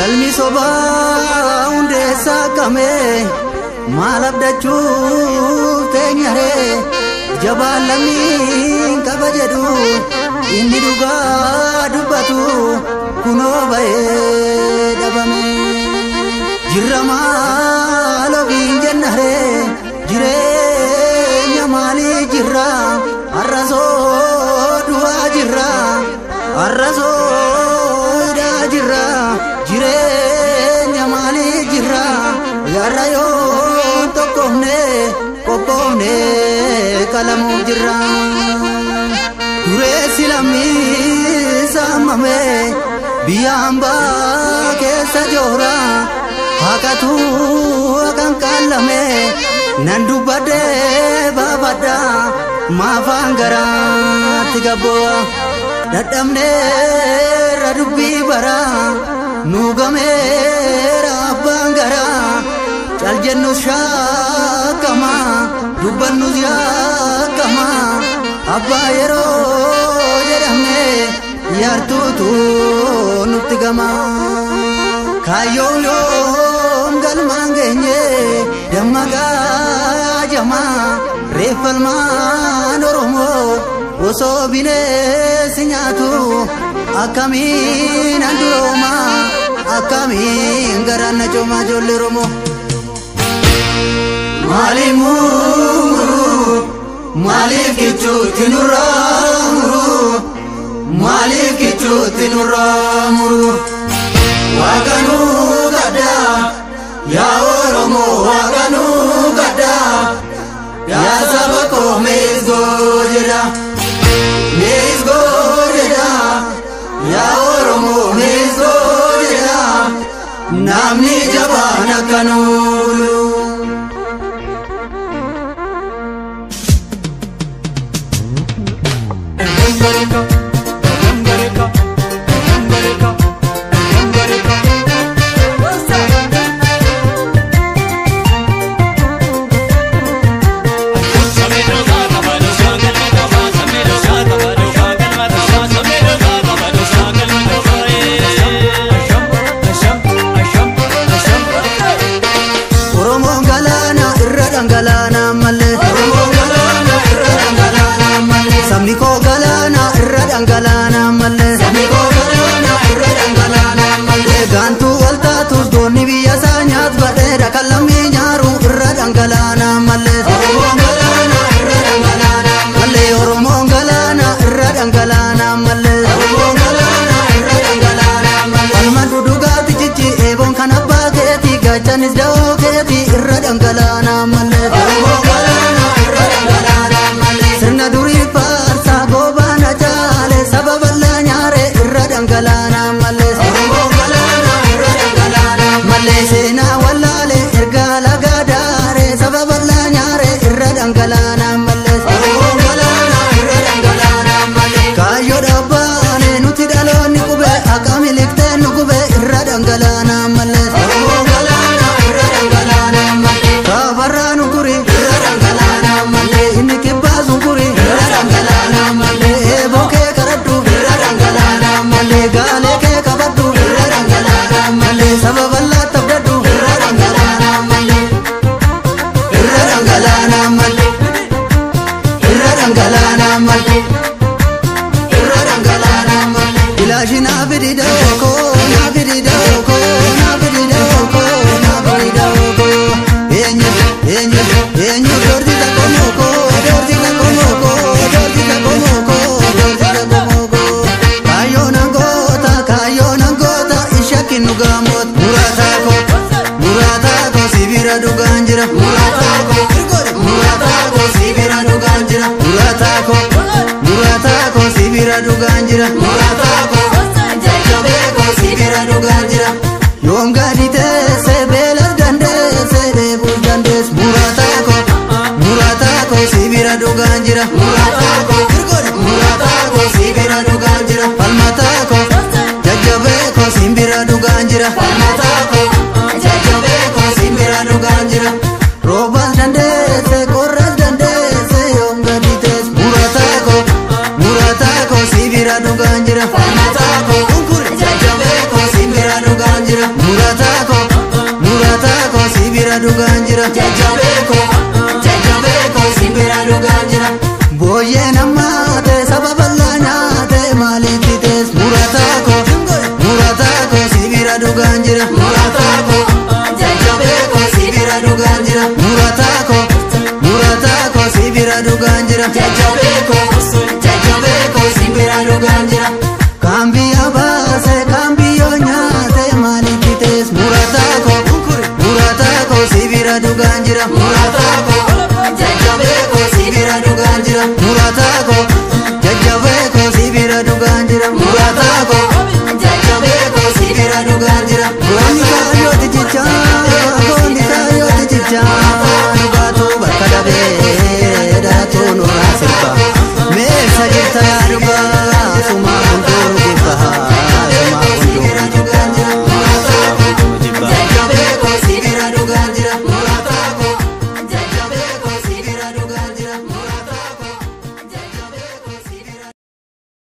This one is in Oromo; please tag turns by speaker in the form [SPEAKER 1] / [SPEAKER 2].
[SPEAKER 1] Galmi sobaa hundeessaa qabee maal abdachuuf teenyaree jabaan lammiin qaba jedhu inni dhugaa dubbatu kunoo ba'ee dhabame. Jirra maal ofiin jennaree jireenya maalii jirra har'asoo du'aa jirra har'asoo hidhaa jirra jireenya maalii jirra yarra yoo tokkoofne qophoofne qalamuuf jirra. Dureessi lammii saamame biyya hambaa keessa joora haqatu haqan qaallame nan dubbadhee baafadha maafaan garaatti gabboo'a dadhabneerra dubbii bara nu gameera abbaan garaa cal jennus shaakama dubbannus yaakkama abbaa yeroo jedhamne yaartuutu nutti gama. Kaayyoon yoom galmaan geenye dammaqaa jamaa reeffalmaan Oromoo osoo bineensi nyaatu akkamiin handurooma akkamiin garaan na coomaa ijoollee Oromoo. Maaliif muru maaliif kichuutti nurraa muru maaliif kichuutti nurraa muru Waaqa nuu gaddaa yaa Oromoo waaqa nuu gaddaa yaa saba koo meesgoo jedha meesgoo jedha yaa Oromoo meesgoo jedha namni jabaan akka nuu bulu. Oromoon galaana irra dhangalaana malee. Oromoon galaana irra dhangalaana malee. Sabni koo galaana irra dhangalaana malee. Sabni koo galaana irra dhangalaana malee. Gaantuu wal taatus doonni biyya isaa nyaatu badheedha kan lammii nyaaru irra dhangalaana malee. Oromoon galaana irra dhangalaana malee. Oromoon galaana irra dhangalaana malee. Oromoon galaana irra dhangalaana malee. Falma dudugaati cichi eeboon kan abbaa keeti gaachanis da'oo keeti irra dhangalaana malee. Oromoon galaana irra dhangalaana malee. Sirna durii faarsaa goobana jaale saba bal'aa nyaare irra dhangalaana malee. Oromoon galaana irra dhangalaana malee. Seenaa wallaale ergaa lagaa daare saba bal'aa nyaare irra dhangalaana malee. Oromoon galaana irra dhangalaana malee. Kaayyoo dhaabbaane nuti dhaloonni qubee akka miliqxee nu qubee irra dhangalaana malee. Oromoon galaana irra dhangalaana malee. Kaabarraa nu guri irra dhangalaana malee. Inni kibbaa sun guri irra dhangalaana malee. Eeboo kee karadhu irra dhangalaana malee. Gaalee kee qabadhu irra dhangalaana malee. Saba bal'aa tabdadhu irra dhangalaana malee. Irra dhangalaana malee. Irra dhangalaana malee. Irra dhangalaana malee. Ilaashi naa fidi dawoo naa fidi dawoo naa fidi dawoo naa fidi dawoo. Eenyu eenyu eenyu doortisa komoko doortisa komoko doortisa komoko doortisa komoko. Kaayyoon angoota kaayyoon angoota ishakki nu gaamoot. Muraataa koo muraataa koo sibira dhugaan jira. Muraataa koo muraataa koo sibira dhugaan jira. Muraataa koo muraataa koo sibira dhugaan jira. Muraataa koo jajjabee koo sibira dhugaan jira. Yoom gadi teesse beelas dandeesse dheebuus dandeesse. Muraataa koo muraataa koo sibira dhugaan jira. Muraataa koo muraataa koo sibira dhugaan jira. Falmataa koo jajjabee koo simbira dhugaan jira. Falmataa koo jajjabee koo simbira dhugaan jira. Roobaas dandeesse qorras dandeesse yoom gadi teesse. Muraataa koo muraataa koo sibira dhugaan jira. jira.